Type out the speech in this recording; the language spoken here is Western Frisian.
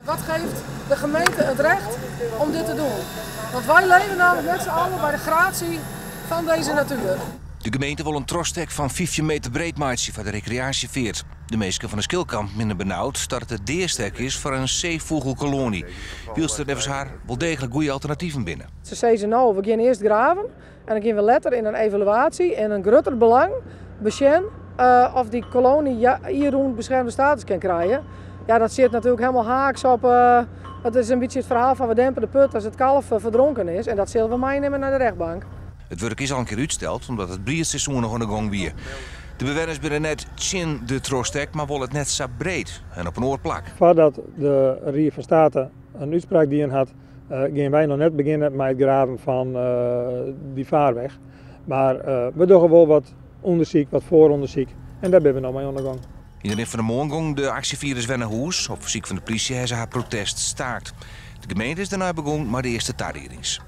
Wat geeft de gemeente het recht om dit te doen? Want wij leven namelijk met z'n allen bij de gratie van deze natuur. De gemeente wol in trochstek fan 15 meter breed meitsje foar de rekreaasjefeart. De minsken fan de Skilkamp binne benaud dat it it deastek is foar in seefûgelkoloanje. Wylst der neffens har wol deeglik goede alternativen binne. Se sizze no, we gean earst graven en dan gean we letter yn in evaluaasje en in grutter belang besjen oft dy koloanje jierrûn beskermde status kin krije. Ja, dat sit natuerlik hielendal haaks op. Dat is in bytsje it ferhaal fan we dempe de put as it kalf ferdronken is en dat sille we meinimme nei de rjochtbank. It wurk is al in kear útsteld omdat it briedseizoen noch oan de gong wie. De bewenners binne net tsjin de trochstek, mar wolle it net sa breed en op in oar plak. Foardat de Rie fan Steate in útspraak dien hat, gean wy noch net begjinne mei it graven fan dy farweg. Mar we dogge wol wat ûndersyk, wat foarûndersyk en dêr binne we no mei oan de gong. Yn de rin fan de moarn gongen de aksjefierders wer nei hûs. Op fersyk fan de plysje ha se har protest staakt. De gemeente is dêrnei begûn mei de earste tariedings.